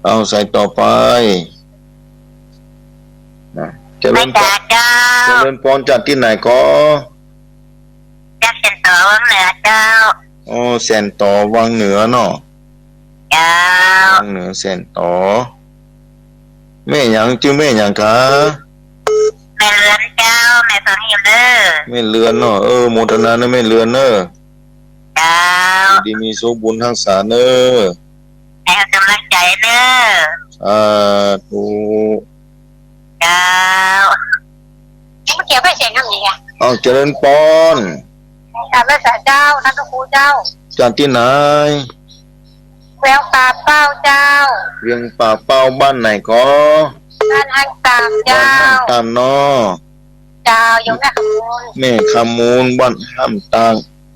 เอาสายต่อไป นะ เจริญปอน ไหว้สาเจ้า เจริญปอน จากตี้ไหนก็ จากแสนต๋อวังเหนือเจ้า อ๋อ แสนต๋อวังเหนือเนาะ เจ้า วังเหนือแสนต๋อ แม่หยัง จื้อแม่หยังกา แม่เรือนเจ้า แม่ฟังอยู่เนอะ แม่เรือนเนาะ เออ โมทนาเนอะแม่เรือนเนอะ เจ้า อยู่ดีมีสุข บุญฮักษาเนอะ หื้อกำลังใจ๋เนอะ สาธุ เจ้า เมื่อกี้ไปเสียงคำนี้อะ เอาเจริญปอน กราบไหว้สาเจ้า ต้านพระครูเจ้า จากตี้ไหน เวียงป่าเป้าเจ้า เวียงป่าเป้า บ้านไหนก็ บ้านห้างตามเจ้า บ้านห้างตามเนาะ เจ้า โยมแม่คำมูล แม่คำมูล บ้านห้างตาม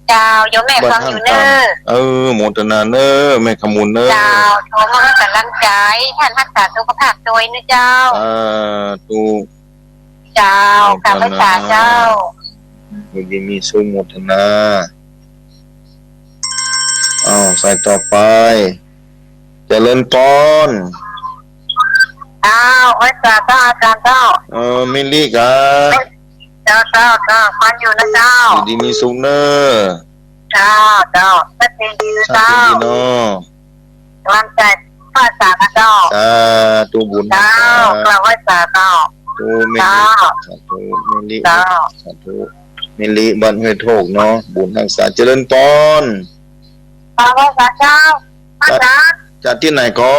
เจ้า โยมแม่ฟังอยู่เนอะ บ้านห้างตาม เออ โมทนาเนอะ แม่คำมูลเนอะ เจ้า โทรมาหื้อกำลังใจ๋ ต้านฮักษาสุขภาพตวยเนอะเจ้า สาธุ เจ้า กราบไหว้สาเจ้า อยู่ดีมีสุข โมทนา อ้าว สายต่อไป เจริญปอน อ้าว ไหว้สาเจ้า อาจ๋ารย์เจ้า เออ แม่ลิกา เจ้า เจ้า เจ้า ฟังอยู่นะเจ้า อยู่ดีมีสุขเนอะ เจ้า เจ้า สวัสดีนะเจ้า สวัสดีเนาะ กำลังใจ๋ ไหว้สานะเจ้า สาธุบุญ เจ้า ฮักษา กราบไหว้สาเจ้า โอ้ แม่ลิ เจ้า สาธุ แม่ลิ เจ้า สาธุ แม่ลิ บ้านห้วยโทกเนาะ บุญฮักษา เจริญปอน กราบไหว้สาเจ้า อาจ๋ารย์ จากตี้ไหนก็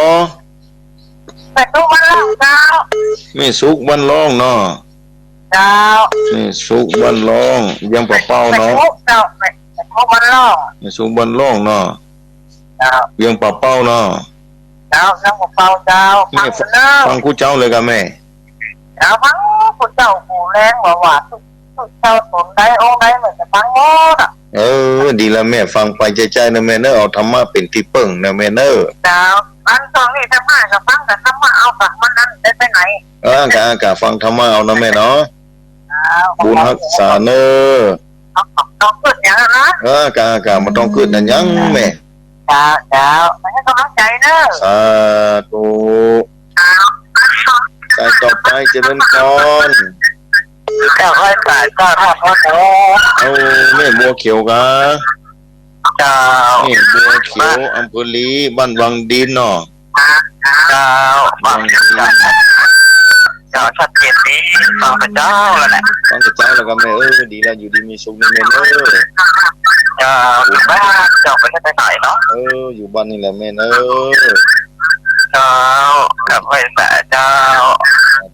แม่สุขบ้านล่องเจ้า แม่สุขบ้านล่องเนาะ เจ้า แม่สุขบ้านล่อง เวียงป่าเป้าเนาะ แม่สุขเจ้า แม่สุขบ้านล่อง แม่สุขบ้านล่องเนาะ เจ้า เวียงป่าเป้าเนาะ เจ้า เวียงป่าเป้าเจ้า แม่ ฟังอยู่เนอะ ฟังกู้เจ้าเลยกาแม่ เจ้า ฟังกู้เจ้า หูแรงหวาๆ กู้เจ้า ตนใดองค์ใดเหมือนจะฟังหมดอะ เออ ดีละแม่ ฟังไปใจ้ๆ นะแม่เนอะ เอาธรรมะเป๋นตี้เปิ้งนะแม่เนอะ เจ้า อันตรงนี้ธรรมะก็ฟังแต่ธรรมะเอา กามันอันได้ไปไหน เออ กา กาฟังธรรมะเอานะแม่เนาะ บุญฮักษาเนอะ บ่ต้องกึ๊ดหยังนะ เออ กา กา บ่ต้องกึ๊ดอะหยังแม่ เจ้า เจ้า หื้อกำลังใจ๋เนอะ สาธุ เจ้า สายต่อไปเจริญปอน เจ้า ไหว้สาเจ้า ท่านพ่อเนาะ เอาแม่บัวเขียวกา เจ้า แม่บัวเขียว บ้าน อำเภอลี บ้านวังดินเนาะ เจ้า วังดิน เจ้า ชัดเจนดี ฟังแต่เจ๊าแล้วแหละ ฟังแต่เจ๊าแล้วกาแม่เอ้ย ดีแล้ว อยู่ดีมีสุขนะแม่เอ้ย เจ้า อยู่บ้าน เจ้า บ่ได้ไปไหนเนาะ เออ อยู่บ้านนี่แหละแม่เอ้ย เจ้า กราบไหว้สาเจ้า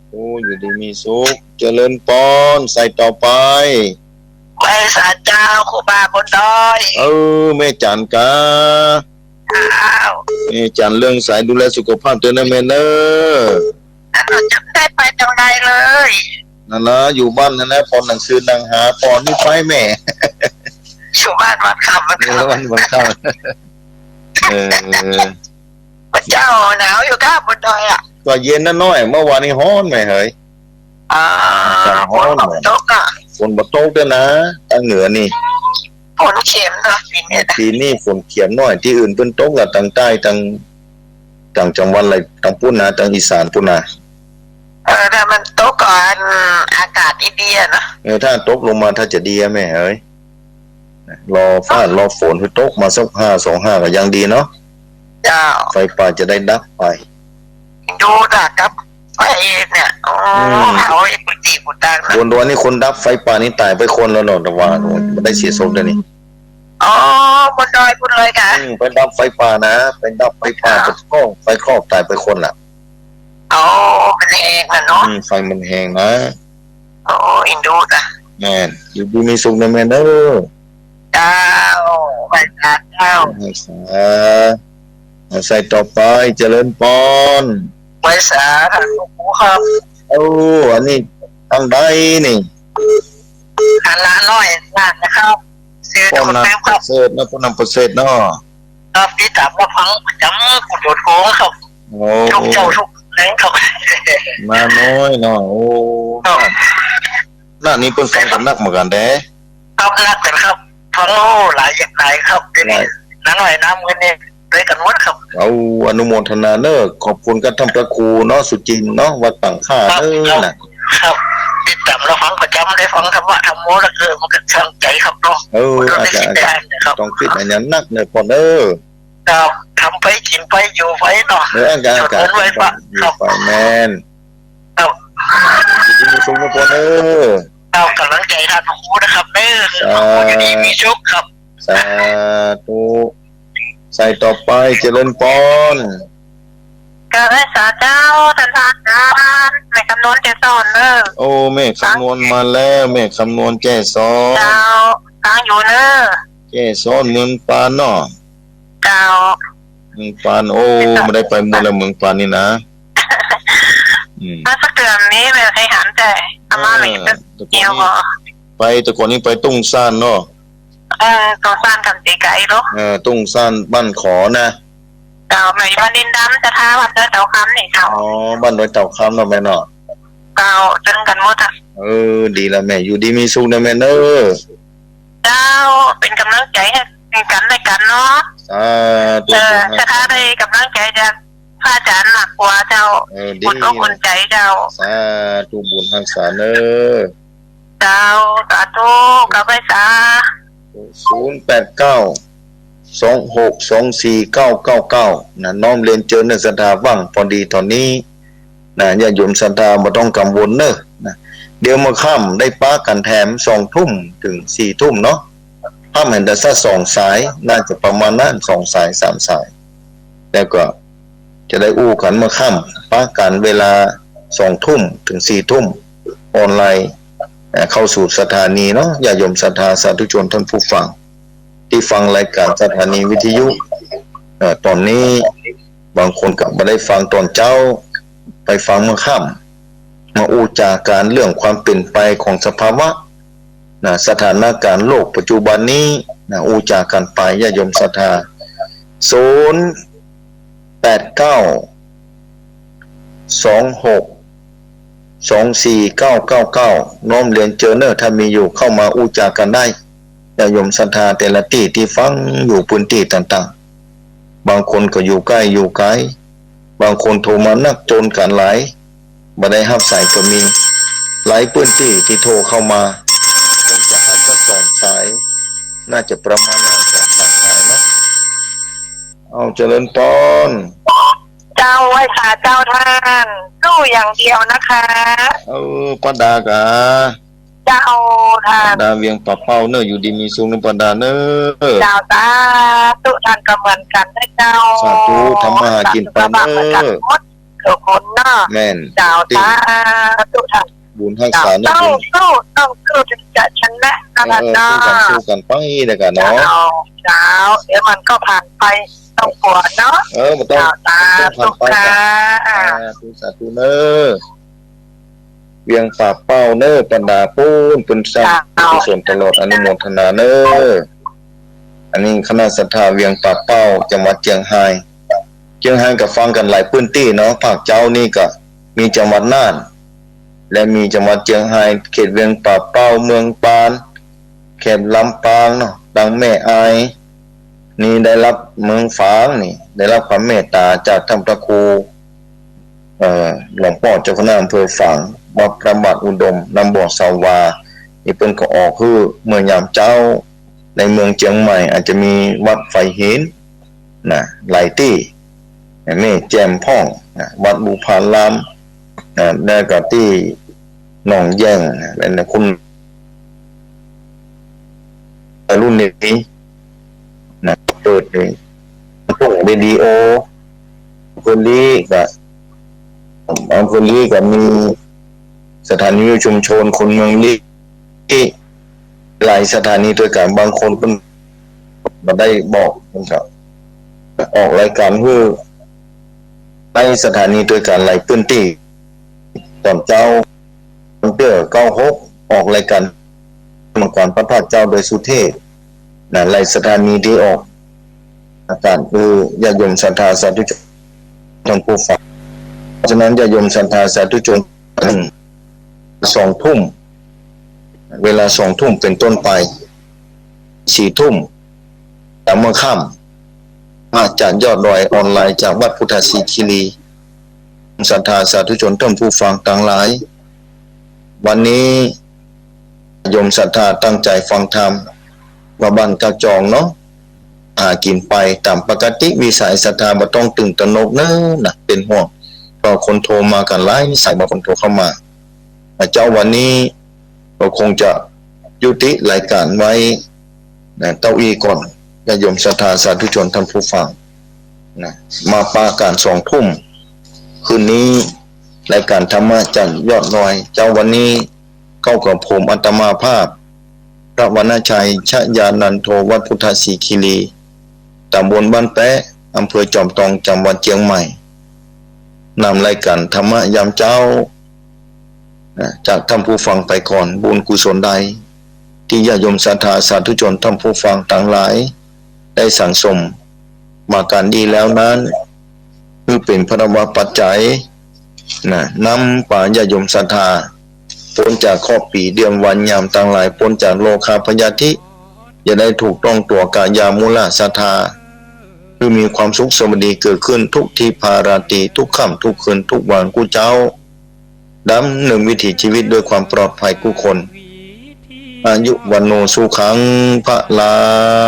โอ้ อยู่ดีมีสุข เจริญปอน สายต่อไป ไหว้สาเจ้า ครูบาบนดอย เออ แม่จั๋นกา เจ้า แม่จั๋นเลื่องใส ดูแลสุขภาพตวยนะแม่เนอะ เจ้า จะได้ไปจังใดเลย ไหน นั่นนะ อยู่บ้านนั่นนะ ผ่อนหนังสือหนังหา ผ่อนนี่ไปแม่ อยู่บ้านวันค่ำวัน เออ ค่ำ วัน วันค่ำ เออ พระเจ้า หนาวอยู่ก้าบนดอยอะ ก็เย็นนะน้อย เมื่อวานนี้ฮ้อนแม่เหย อ่า ฮ้อน ฝนบ่ตกอะ ฝนบ่ตกด้วยนะ ตางเหนือนี่ ฝนเข็มเนาะ ปีนี้นะ ปีนี้ฝนเข็มน้อย ตี้อื่นเปิ้นตกละ ตางใต้ ตาง ต่างจังหวัดอะไร ตางปู้นนะ ตางอีสานปู้นนะ เออ ถ้ามันตกก่อน อากาศดีๆ เนาะ เออ ถ้าตกลงมา ถ้าจะดีอะแม่เหย รอฟ้า รอฝนหื้อตกมาสักห้า สองห้า ก็ยังดีเนาะ เจ้า ไฟป่าจะได้ดับไป ดูดากับไฟเนี่ย โอ้ อืม เผาไอ้กุฏิกุฏินะ บนดอยนี่คนดับไฟป่านี่ต๋ายไปคนแล้วเนาะ แต่ว่า โอ้ย บ่ได้เสียศพเดี๋ยวนี้ อ๋อ บนดอยพุ้นเลยกา อืม ไปดับไฟป่านะ ไปดับไฟป่า เจ้า ไปคลอก ไฟคลอกต๋ายไปคนละ อ๋อ มันแฮงอะเนาะ อืม ไฟมันแฮงนะ โอ้ อินดูจ้ะ แม่น อยู่ดีมีสุขนะแม่เด้อ เจ้า ไหว้สาเจ้า ไหว้สา เอาใส่ต่อไป เจริญปอน ไหว้สา ท่านหลวงปู่ครับ โอ้ อันนี้ตางใดนี่ อันละน้อยนั่นนะครับ ชื่อ ป้อมนำประเสริฐเนาะ ป้อมนำประเสริฐเนาะ ครับ ติดต๋ามรับฟังประจ๋ำ กู้โดดโกงครับ โอ้ ทุกเจ้าทุกแหล่งครับ มาน้อยเนาะ โอ้ ครับ น้านี่เปิ้นฟังกั๋นนักเหมือนกั๋นแต๊ ครับ นักกั๋นครับ ฟัง โอ้ หลายอย่างหลายครับ เดี๋ยวนี้ หลาย น้าน้อยน้ำเงินนี่ ด้วยกั๋นหมดครับ เอา อนุโมทนาเน้อ ขอบคุณกับท่านพระครูเนาะ สุจินต์เนาะ วัดป่างข้า ครับ เน้อ ครับ น่ะ ครับ ติดต๋ามรับฟังประจ๋ำ ได้ฟังธรรมะธรรมโมแล้ว เออ มันก็สร้างใจ๋ครับเนาะ เออ มันก็ได้ อาจจะ คิดได้นะครับ ต้องคิดอะหยังนักเน้อปอนเน้อ ครับ ทำไปกิ๋นไปอยู่ไปเนาะ เออ อาจจะ สวดมนต์ไหว้พระ อยู่ไป ครับ แม่น ครับ อยู่ดีมีสุขนะปอนเน้อ เอาก๋ำลังใจ๋ท่านพระครูนะครับเน้อ สาธุ ขออยู่ดีมีสุขครับ สาธุ ใส่ต่อไป เจริญปอน กราบไหว้สาเจ้า ท่านพระอาจารย์ แม่คำนวณแจ้ซ้อนเน้อ โอ้ แม่คำนวณมาแล้ว แม่คำนวณแจ้ซ้อน เจ้า ฟังอยู่เน้อ แจ้ซ้อนเมืองปานเนาะ เจ้า เมืองปาน โอ้ ไม่ได้ไปเมืองแล้ว เมืองปานนี่นะ อืม มาสักเดือนนี้แม่เคยหันแต่อาม่า เออ ไม่เห็นสักเดียว แต่ก่อนนี้ พอ ไป แต่ก่อนนี้ไปตุ้งซานเนาะ เออ ตุ้งซานกับสีไก่เนาะ เออ ตุ้งซานบ้านขอนะ เจ้า แม่อยู่บ้านดินดำ ศรัทธาวัดดอยเต่าคำนี่เจ้า อ๋อ บ้านดอยเต่าคำเนาะแม่เนาะ เจ้า เจิงกั๋นหมดอะ เออ ดีละแม่ อยู่ดีมีสุขนะแม่เน้อ เจ้า เป๋นก๋ำลังใจ๋หื้อกั๋นและกั๋นเนาะ สาธุ เออ บุญฮักษา ศรัทธาได้ก๋ำลังใจ๋จากพระอาจารย์มากกว่าเจ้า เออ ดี อุ่นอกอุ่นใจ๋เจ้า สาธุ บุญฮักษาเน้อ เจ้า สาธุ กราบไหว้สา ศูนย์แปดเก้า สองหกสองสี่เก้าเก้าเก้า นะ น้อมเรียนเจิญเน้อศรัทธา ว่างพอดีต๋อนนี้ นะ ญาติโยมศรัทธาบ่ต้องกังวลเน้อ นะ เดี๋ยวเมื่อค่ำได้ปะกั๋นแถม สองทุ่มเถิงสี่ทุ่มเนาะ ค่ำแหมแต่สักสองสาย น่าจะประมาณนั้น สองสาย สามสาย แล้วก็จะได้อู้กั๋นเมื่อค่ำ ปะกั๋นเวลาสองทุ่มเถิงสี่ทุ่ม ออนไลน์ เอ่อ เข้าสู่สถานีเนาะ ญาติโยมศรัทธาสาธุชนท่านผู้ฟัง ตี้ฟังรายก๋านสถานีวิทยุ เอ่อ ต๋อนนี้บางคนก็บ่ได้ฟังต๋อนเจ๊า ไปฟังเมื่อค่ำ มาอู้จ๋ากั๋นเรื่องความเป๋นไปของสภาวะ นะ สถานก๋ารณ์โลกปัจจุบันนี้ นะ อู้จ๋ากั๋นไป ญาติโยมศรัทธา ศูนย์แปดเก้า สองหกสองสี่เก้าเก้าเก้า น้อมเรียนเจิญเน้อ ถ้ามีอยู่เข้ามาอู้จ๋ากั๋นได้ ญาติโยมศรัทธาแต่ละตี้ตี้ฟังอยู่พื้นตี้ต่างๆ บางคนก็อยู่ใก้อยู่ไก๋ บางคนโทรมานัก โจรกั๋นหลาย บ่ได้ฮับสายก็มี หลายพื้นตี้ตี้โทรเข้ามา คงจะฮับสักสองสาย น่าจะประมาณนั้น สองสามสายเนาะ เอา เจริญปอน เจ้า ไหว้สาเจ้าท่าน สู้อย่างเดียวนะคะ เออ ป้าดาก๋า เจ้าท่าน ป้าดาเวียงป่าเป้าเน้อ อยู่ดีมีสุขเน้อป้าดาเน้อ เจ้า สาธุ ท่านก็เหมือนกั๋นนะเจ้า สาธุ ทำมาหากิ๋นไปเน้อ สุขภาพประกันหมดทุกคนเนาะ แม่น เจ้า ตี้ สาธุท่าน บุญฮักษาเน้อ เจ้า บุญ ต้องสู้ ต้องสู้ถึงจะชนะนะ เออ เจ้า สู้กั๋น สู้กั๋นไปแล้วกั๋นเนาะ เจ้า เจ้า เดี๋ยวมันก็ผ่านไป ต้องกลัวเนาะ เออ บ่ต้อง เจ้า สาธุ ต้องผ่านไป ค่ะ สาธุ สาธุเน้อ เวียงป่าเป้าเน้อ บรรดาปู๊น เปิ้นสร้าง เจ้า กุศลตลอด อนุโมทนาเน้อ อันนี้คณะศรัทธาเวียงป่าเป้า จังหวัดเจียงฮาย เจียงฮายก็ฟังกั๋นหลายปื้นตี้เนาะ ภาคเจ๊านี่ก็มีจังหวัดน่าน และมีจังหวัดเจียงฮาย เขตเวียงป่าเป้า เมืองปาน เขตลำปางเนาะ ตังแม่อาย นี่ได้ฮับ เมืองฝางนี่ ได้ฮับความเมตต๋าจากต้านพระครู เอ่อ หลวงป้อเจ้าคณะอำเภอฝาง วัดพระบาทอุดม น้ำบ่อสาวา นี่เปิ้นก็ออกหื้อเมื่อยามเจ๊า ในเมืองเจียงใหม่อาจจะมีวัดไฟหิน นะ หลายตี้ แม่แจ่มพ่อง นะ วัดบุพาราม นะ แล้วก็ตี้หนองแย่ง นะ และคุณ วัยรุ่นนี้ นะ เปิดเลย พวกเรดิโอ อำเภอลี้ก็ อำเภอลี้ก็มีสถานีวิทยุชุมชนคนเมืองลี้ หลายสถานีตวยกั๋น บางคนเปิ้นบ่ได้บอก เปิ้นก็ออกรายการหื้อ ในสถานีตวยกั๋นหลายปื้นตี้ ต๋อนเจ๊า เตื้อเก้าหก ออกรายการ มังกรพระภาคเจ้าโดยสุเทพ นะ หลายสถานีตี้ออกอากาศ คือญาติโยมศรัทธาสาธุชนท่านผู้ฟัง เพราะฉะนั้นญาติโยมศรัทธาสาธุชน สองทุ่ม เวลาสองทุ่มเป๋นต้นไป สี่ทุ่ม ยามเมื่อค่ำ พระอาจารย์ยอดดอยออนไลน์จากวัดพุทธศรีคีรี ศรัทธาสาธุชนท่านผู้ฟังตังหลาย วันนี้โยมศรัทธาตั้งใจ๋ฟังธรรม ว่าบ้านกาจองเนาะ หากิ๋นไปต๋ามปกติวิสัย ศรัทธาบ่ต้องตื่นตระหนกเน้อนะ เป๋นห่วง เพราะคนโทรมากั๋นหลายสาย บางคนโทรเข้ามา เจ๊าวันนี้ก็คงจะยุติรายการไว้ นะ เต้าอี้ก่อน ญาติโยมศรัทธาสาธุชนท่านผู้ฟัง นะ มาปะกั๋นสองทุ่ม คืนนี้ รายการธรรมะจากยอดดอย เจ๊าวันนี้ เก้ากับผมอาตมาภาพ พระวรรณชัย ชยานันโท วัดพุทธศรีคีรี ต๋ำบลบ้านแป๊ะ อำเภอจอมตอง จังหวัดเจียงใหม่ นำรายการธรรมะยามเจ๊า นะ จากท่านผู้ฟังไปก่อน บุญกุศลใด ตี้ญาติโยมศรัทธาสาธุชนท่านผู้ฟังตังหลาย ได้สั่งสมมากั๋นดีแล้วนั้น คือเป๋นพลวปัจจัย นะ นำปาญาติโยมศรัทธา ป๊นจากเคราะห์ปี๋เดือนวันยามตังหลาย ป๊นจากโรคาพยาธิ อย่าได้ถูกต้องตั๋วก๋ายามูลศรัทธา คือมีความสุขสวัสดีเกิดขึ้นทุกทีพาราตรี ทุกค่ำทุกคืนทุกวันกู้เจ๊า ดำเนินวิถีชีวิตด้วยความปลอดภัยกู้คน อายุ วัณโณ สุขัง พลัง